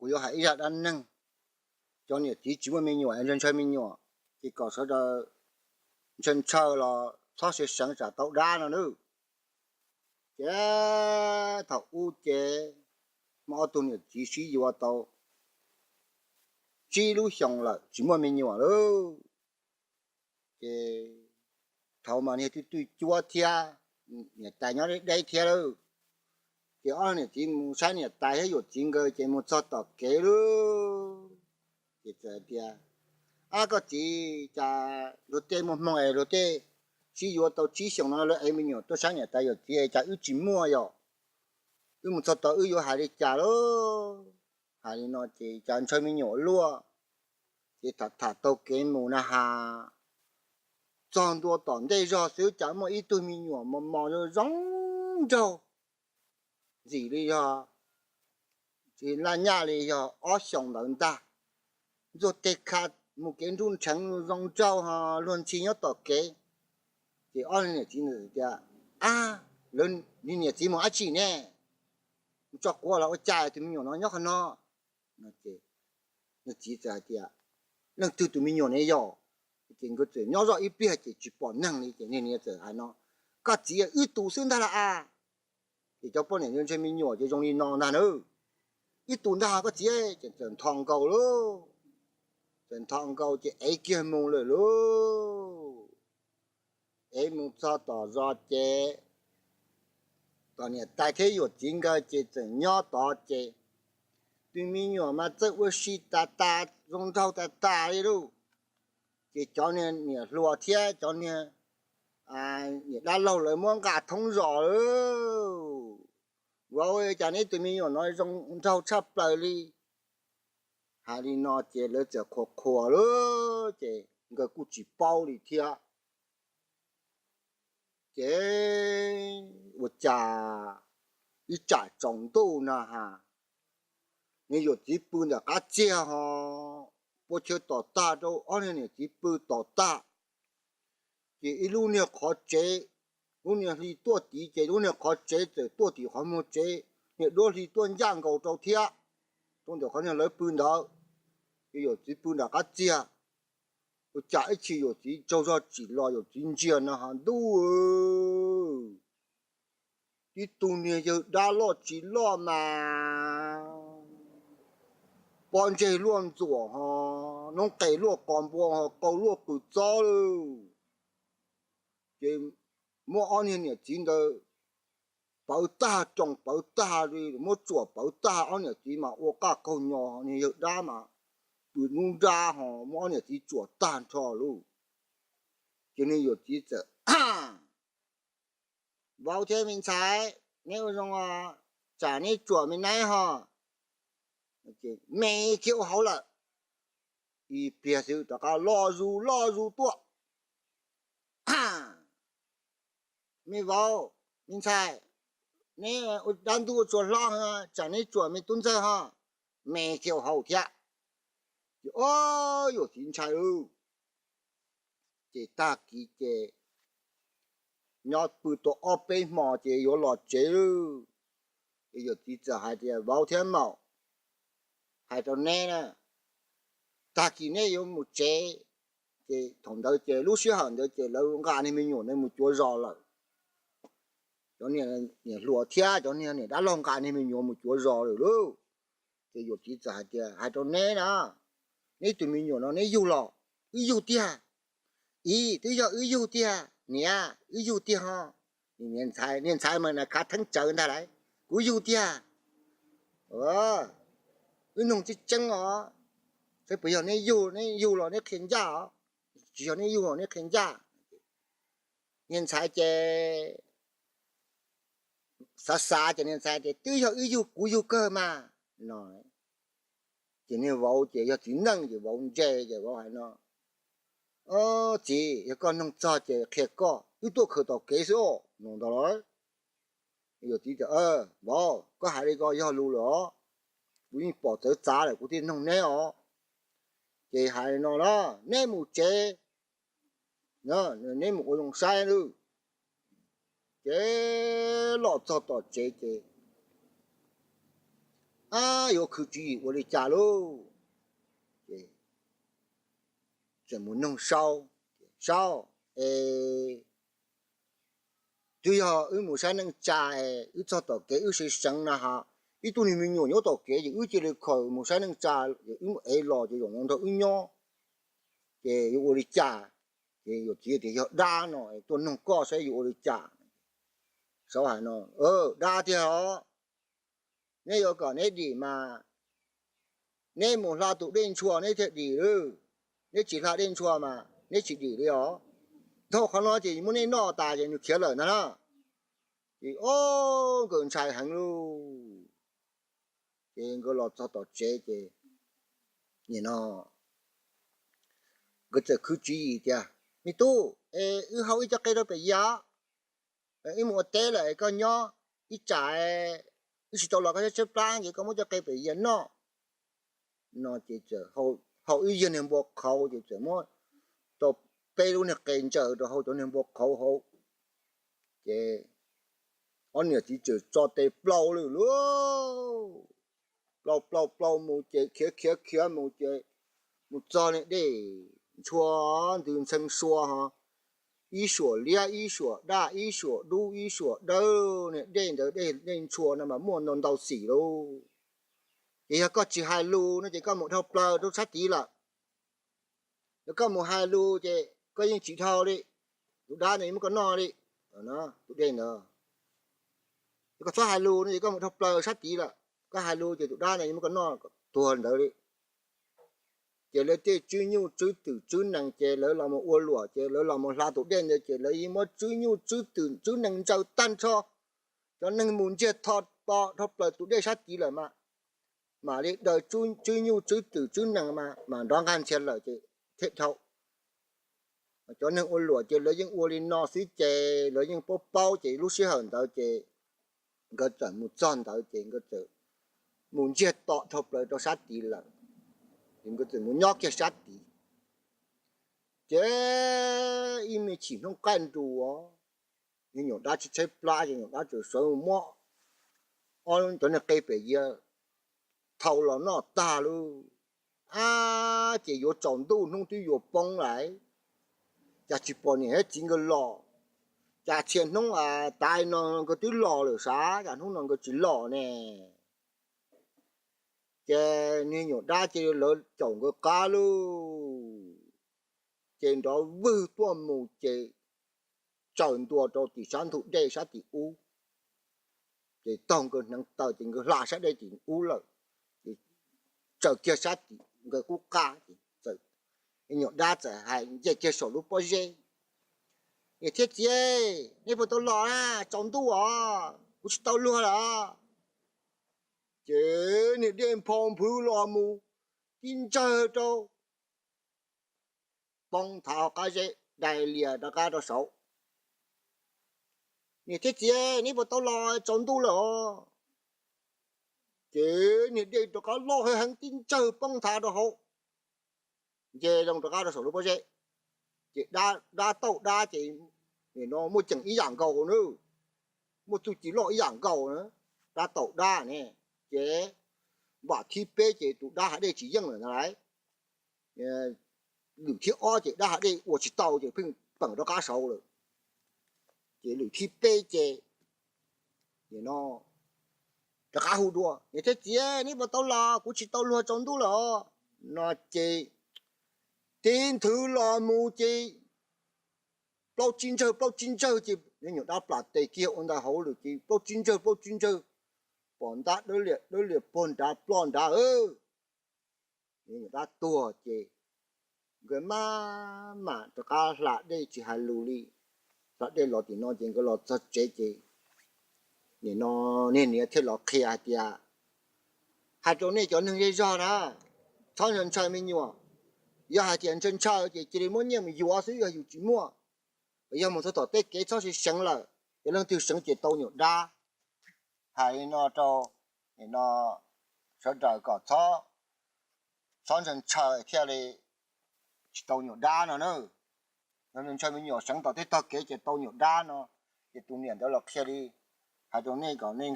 kuv yuav hais ib zaj dab neeg. Cov niam txiv tsis muaj me nyuam, ntshaw ntshaw me nyuam, ces kom sawv daws ntshaw ntshaw los txhob seev seev tsam tau dab no nawb. Ces thaum ub ces muaj ob tug niam txiv sib yuav tau tsib lub xyoos lawm tsis muaj me nyuam lauj. Ces thaum mas niag twj twj cuab thiab, niam tais nyob deb deb thiab lauj. Ces ob niam txiv mus saib niam tais thiab yawm txiv nkawd ces mus txog tom kev lauj. Ces txawm hais tias, ab koj txiv, cas luag tej muaj hmoo es luag tej sib yuav tau tsib xyoos no lawv ev me nyuam tuaj saib niam tais yawm txiv cas wb tsis muaj yom? Wb mus txog tod wb yuav hais li cas lauj? Hais li no ces cas ntshaw me nyuam luaj. Ces tham tham taug kev mus na has, txog ntua tom ntej zog xwb cas muaj ib tug me nyuam mos mos zoo zoo nraug, ntxim li yog, tsis laj nyaj li yog ob xyoos ntawd ntag. Ntxuag teg kha mus kev nruj nrheev zoo nraug ho luag ntxhi nyob tom kev. Ces ob niam txiv ntawd tias, ab, lawv niam txiv mus dab tsi ne? Mus tso quav los ua cas tus me nyuam no nyob qhov no? Niag txiv txawm hais tias, leej twg tus me nyuam ne yom? Ces nkawd txawm nyob zoj ib pliag ces tsis pom neeg li ces niag niam txawm hais no, koj txiv, wb tus xwb ntag lauj a. Ces cov poj niam ntshaw me nyuam ces zoo li no ntag na. Wb tus ntag koj txiv. Ces txawm nthos nkaus lauj. Txawm nthos nkaus ces ev kiag mus lawm lauj. Ev mus txog tom zos ces tom niam tais thiab yawm txiv nkawd ces txawm nyob tod ces tus me nyuam mas txawj ua si tas tas zoo nraug tas tas li lauj. Ces cov niag niam hluas thiab cov niag niam dab laug lawv muab nqa thoob zos lauj. Vauv, cas neb tus me nyuam no zoo nraug tshaj plaws li. Hais li no ces lawv txawm qhuas qhuas lauj, ces nkawd kuj tsis paub li thiab. Ces ua cas ib tsam tsaus ntuj na has, niag yawm txiv pw ntawm qab txiag ho puas chaw tom tag rau ob niag niam txiv pw tom tag. Ces ib lub niag qhov tsev, lub niag hli tuaj tid ces lub niag qhov tsev txawm tuaj tim qhov muag tsev, niag duab hli tuaj ncaj nkaus rau thiab, rau ntawm qhov niag lawv pw ntawd. Ces yawm txiv pw nram qab txiag. Ua cas ib chim yawm txiv tsaug zog tsim los yawm txiv ntsia no has, ntuj, tib tug niag yawg dab loj tsis loj mas pob ntseg luaj ntxuam ho, noob qes luaj qos npua ho, qau luaj qws txob lauj. Ces muab ob niag niam txiv ntawd pawv tag, roos pawv tag li, muab tsuam pawv tag, ob niam txiv mas ua qaj qaug nyo, niag yawg dab mas pw nruab nrab ho muab ob niam txiv tsuam tag nrho lauj. Ces niag yawm txiv txawm, vauv thiab me ntxhais, neb ua zoo, tsam neb tsuam me naib ho. Me kiag ua hauv lawm. Ib pliag xwb rov qab loj zus loj zus tuaj. Me vauv, me ntxhais, neb ua dab ntub ua tsuas hlob, tsam neb tsuam me tub ntxawg ho. Me kiag ua hauv thiab. Ces o, yawm txiv ntshai lauj. Ces tag kis ces nyob pw tau ob peb hmo ces yuav los tsev lauj. Ces yawm txiv txawm hais tias, vauv thiab maum, hais rau neb na, tag kis neb yuav mus tsev. Ces thaum ntawd ces lub sij hawm ntawd ces lawv nqa niag me nyuam ntawd mus cuav zos lawm. Cov niam hluas thiab cov niag niam dab laug nqa niag me nyuam mus cuav zos lawm lauj. Ces yawm txiv txawm hais tias, hais rau neb na, neb tus me nyuam no neb yug los? Wb yug tiag. Ib, twb yog wb yug tiag niam, wb yug tiag ho. Niag ntxhais, niag ntxhais mas na khav theeb tsawv ntag lauj, kuv yug tiag. Wb noog tseeb tseeb os, saib puas yog neb yug, neb yug los neb qhia ncaj os, tsis yog neb yug los neb qhia ncaj. Niag ntxhais ces xav xav ces niag ntxhais tias, twb yog wb yug, kuv yug kawg mas no. Ces niag vauv ces yog txiv neej ces vauv ntse ces vauv hais no, txiv, yog koj noog txog ces qhia koj, wb tuaj khaws tom kev xwb os no ntag lauj. Yawm txiv tias, vauv, koj hais li ko yog lus lawm os, kuv yeej pom txawv txav lawm kuv thiaj noog neb os. Ces hais no na, neb mus tsev, neb mus ua zoo saib lauj. Ces los txog tom tsev ces Ab, yuav khwv tswv yim ua li cas lauj? Ces txawm mus noog Saub, Saub, es twb yog wb mus saib neej tsa, wb txog tom kev wb seev seev na has, ib tug niag me nyuam nyob tom kev ces wb cia li khaws mus saib neej tsa, es wb mus ev los ces zaum no nrog wb nyob, ces yuav ua li cas? Ces yuav txiv tias yog dab no tuaj noog koj saib yuav ua li cas. Saub hais no, dab tiag os, neb yuav kom neb dim mas neb mus hla tus dej ntshua neb thiaj dim lawm, neb tsis hla dej ntshua mas neb tsis dim li os. Dhau qhov no ces muab neb noj tas ces nws khiav lawm ntag na. Ces ob nkawd ntshai heev lauj. Ces nkawd los txog tom tsev ces nim no nkawd txawm khwv tswv yim tias, me tub, es wb hau ib co qe rau pem yas, wb mus ua teb lawm es koj nyob ib tsam, wb tsis tau los koj tshaib tshaib plab ces koj muab cov qe pem yas noj. No ces txawm hau ib yag niag npua qhauv ces txawm muab tau peb lub niag qe ntsaws rau hauv cov niag npua qhauv hauv. Ces ob niam txiv txawm tso tes plaus lawm lauj. Plaus plaus plaus mus ces khiav khiav khiav mus ces mus txog niag dej ntshua ntws ntxhee sua ho, ib suam liab ib suam daj ib suam dub ib suam dawb, niag dej ntawd dej ntshua no mas muaj ntau ntau xim lauj. Ces yog koj tsis hais lus no ces koj mus dhau plaws rau sab tid lawm. Yog koj mus hais lus ces koj yeej tsis dhau li, tus dab no yeej muab koj noj li. Tus dej ntawd, yog koj txhob hais lus no ces koj mus dhau plaws sab tid lawm, koj hais lus ces tus dab no yeej muab koj noj tuag ntawd li. Ces lawv tej tswb nyuj tswb twm tswb nees ces lawv los mus ua luam ces lawv los mus hla tus dej ntawd ces lawv yeej muab tswb nyuj tswb twm tswb nees ntsaws tag nrho. Cov neeg mus ntsiag to to dhau plaws tus dej sab tid lawm mas mam li daws tswb nyuj tswb twm tswb nees mas nrov nqag ntxhias lawm ces thiaj dhau. Cov neeg ua luam ces lawv yeej ua li no xwb ces lawv yeej paub paub ces lub sij hawm ntawd ces nkawd txawm mus txog ntawd ces nkawd txawm mus ntsiag to dhau plaws rau sab tid lawm, ces nkawd txawm mus nyob kiag sab tid. Ces ib me chim hnub qaij nrus, niag nyuam dab tshaib tshaib plab ces nyuam dab txawm sawv mus muab ob cov niag qe pem yas thau los noj tag lauj. Ab, ces yuav tsaus ntuj hnub twb yuav poob lawm, cas tsis pom niam thiab txiv nkawd los, cas txhia hnub tas no nkawd twb los lawm sav, cas hnub no nkawd tsis los ne? Ces niag nyuam dab cia li lawv caum nkawd qab lauj, ces nrov vwg tuaj mus ces tsaws ntua rau tim sab ntug dej sab tim ub. Ces taug nkawd hneev taw ces nkawd hla sab dej tim ub lawm, ces tsaws kiag sab tim nkawd qub qab ces nyuam dab txawm hais nce kiag saum lub pob zeb, niam thiab txiv, neb puas tau los na? Tsaus ntuj os, kuv tsis tau luag lawm. Ces niag dej nphau nphwv los mus tib ntsawg rau poob thav hauv qab zeb dai lias rov qab rau saud. Niam thiab txiv, neb puas tau los? Tsaus ntuj lawm os. Ces niag dej rov qab loj heev heev tib ntsawg poob thav rau hauv, nce zoo rov qab rau saum lub pob zeb. Ces dab taug dab ces nim no muaj ceem ib yam nkaus na, muaj txuj ci loj ib yam nkaus na, dab taug dab ne. Ces npam thib peb ces tus dab hav dej tsis yeej lawm ntag lauj. Lwm thib ob ces dab hav dej ua tsis tau ces pheej peem rov qab saud lawm. Ces lwm thib peb ces nim no rov qab hu dua, niam thiab txiv, neb puas tau los? Kuv tsis tau luag, tsaus ntuj lawm os. No ces tib nthwv los mus ces plaub tsib ntsawg plaub tsib ntsawg ces nyuam dab plam tes kiag ua ntawd hauv lawm ces plaub tsib ntsawg plaub tsib ntsawg, pom ntab dawb lias puag nrad ploj nrad. Nyuam dab tuag ces nkawd maj mam rov qab hla dej tsis hais lus li. Hla dej los tim no ces nkawd los txog tsev ces nim no niag niam thiaj los qhia hais tias, hais rau nej cov neeg zej zog na, txhob ntshaw ntshaw me nyuam. Yog hais tias ntshaw ntshaw ces cia li muab nyiaj mus yuav xwb yog yus tsis muaj. Yog mus txog tom tej kev txhob seev seev lawm, yog leej twg seev ces tau nyuam dab. Hais li no rau nim no sawv daws kom txhob ntshaw ntshaw thiaj li tsis tau nyuam dab no na. Yog ntshaw me nyuam seev tom tej tog kev ces tau nyuam dab no. Ces tus niam ntawd los qhia li, hais rau nej kom nej